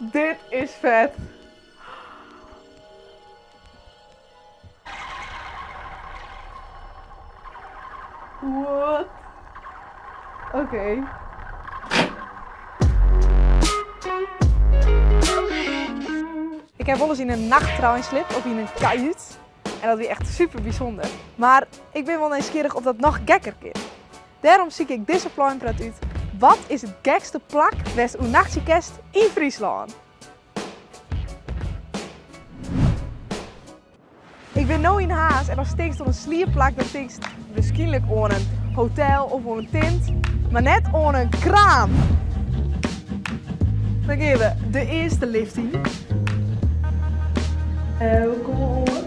Dit is fet. What? Oké. Ik ha wolris yn in nachttrein sliept of yn in kajút. En dat wie echt super bysûnder. Mar ik bin wol nijsgjirrich oft dat noch gekker kin. Dêrom sykje ik dizze Pluimprat út, wat is it gekste plak wêr'tst oernachtsje kinst yn Fryslân? Ik bin no yn Harns en ast tinkst oan in sliepplak dan tinkst wierskynlik oan in hotel of oan in tint, mar net oan in kraan. Dan gean we de earste lift yn. En we komme oan.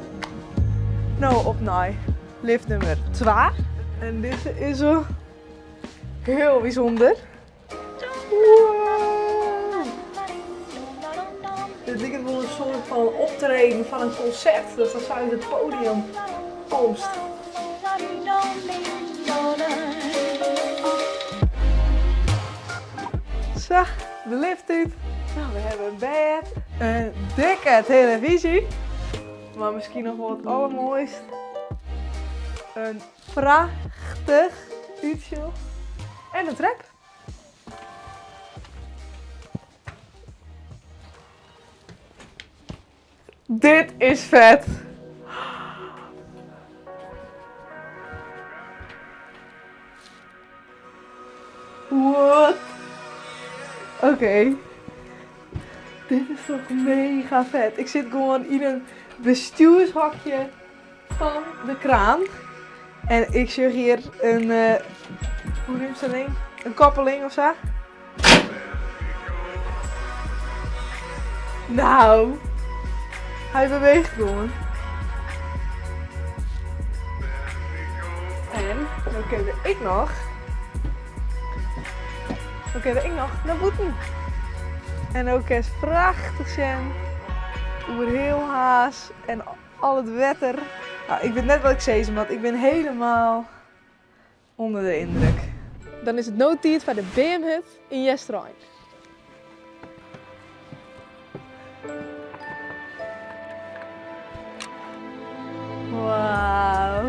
No op nei lift nûmer twa. En dizze is wol hiel bysûnder. Wow! Dit liket wol in soart fan optreden fan in konsert, dat dan sa út it podium komst. Sa, de lift út. Nou, we hawwe in bêd, in dikke televyzje, mar miskien noch wol it allermoaist, in Prachtich útsjoch en in trep. Dit is fet! What? Oké. Dit is toch mega fet. Ik sit gewoan yn in bestjoershokje fan de kraan. En ik sjoch hjir in, hoe noemst dat ding? In koppeling of sa. Nou, hy beweecht gewoan. En dan kinne we ek noch, dan kinne we ek noch nei bûten. En no kinst prachtich sjen oer hiel Harns en Al it wetter. Nou, ik wit net wat ik sizze moat. Ik bin helemaal ûnder de yndruk. Dan is it no tiid foar de beamhut yn Easterein. Wauw.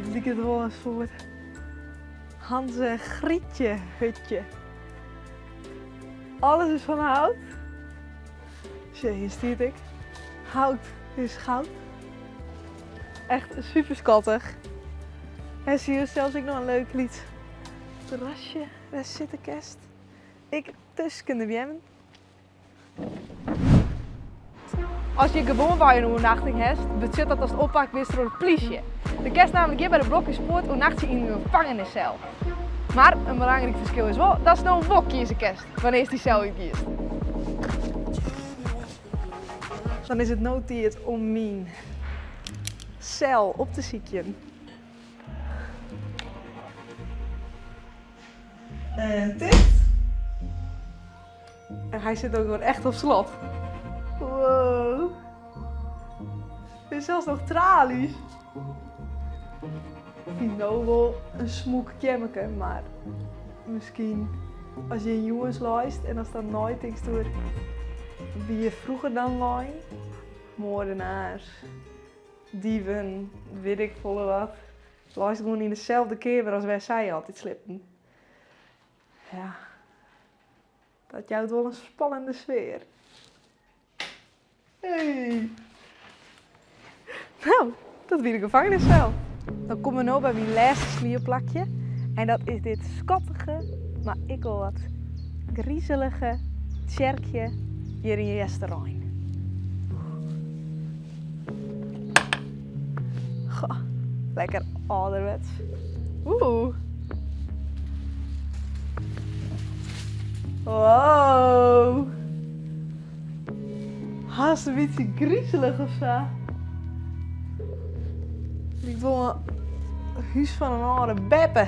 It liket wol in soart Hans en Grietje hutje. Alles is fan hout. Sjoch, hjir stiet ek. Hout is goud. Echt super skattich. En sil hjir sels ek noch in leuk lyts terrasje wêr'tst sitte kinst. Ek tusken de beammen. As je gewoanwei in oernachting hast, betsjut dat datst oppakt bist troch de plysje. Do kinst nammentlik hjir by de Blokjespoart oernachtsje yn in gefangenissel. Mar in belangryk ferskil is wol datst no wol kieze kinst wannear'tst dy sel útgiest. Dan is it no tiid om myn sel op te sykjen. En ticht. En hy sit ook gewoan echt op slot. Wow. Der is sels noch tralies. Ik fyn no wol in smûk keammerke, mar miskien as je jûns leist en ast dan neitinkst oer wie je froeger dan lein, moordenaars, dieven, wit ik folle wat, leist gewoan yn deselde keamer as wêr sy altyd sliepten. Ja, dat jout wol in spannende sfear. Hey. Nou, dat wie de gevangenissel. Dan komme we no by myn lêste sliepplakje. En dat is dit skattige, mar ek wol wat grizelige tsjerkje hjir yn Easterein. Goh, lekker âlderwets. Oeh. Wow. Hast in bytsje grizelich of sa. Liket wol in hús fan in âlde beppe.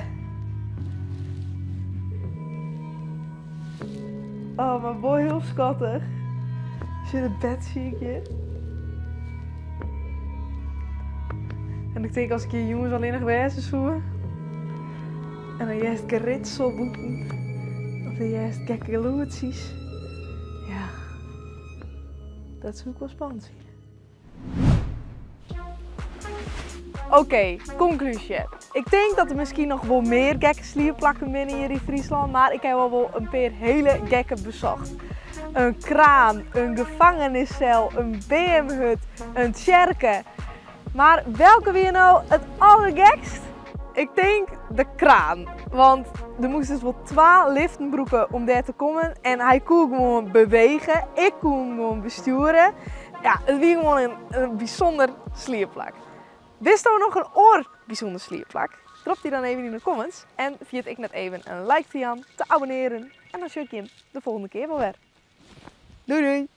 Oh, mar wol hiel skattich. Sjoch it bed zie ik hjir. En ik tink as ik hjir jûns allinnich wêze soe. En dan hearst geritsel bûten. Of dan hearst gekke lûdsjes. Dat soe ik wol spannend fine. Oké, konklúzje. Ik tink dat der miskien noch wol mear gekke sliepplakken binne hjir yn Fryslân, mar ik ha al wol in pear hiele gekke besocht. In kraan, in gefangenissel, in beamhut, in tsjerke. Mar welke wie no it allergekst? Ik tink de kraan, want der moast dus wol twa liften brûke om dêr te kommen en hy koe gewoan bewege, ik koe him gewoan bestjoere. Ja, it wie gewoan in bysûnder sliepplak. Witsto noch in oar bysûnder sliepplak? Drop dy dan even yn de comments en ferjit ek net even in like te jaan, te abonnearen en dan sjoch ik jim de folgjende kear wol wer. Doei doei!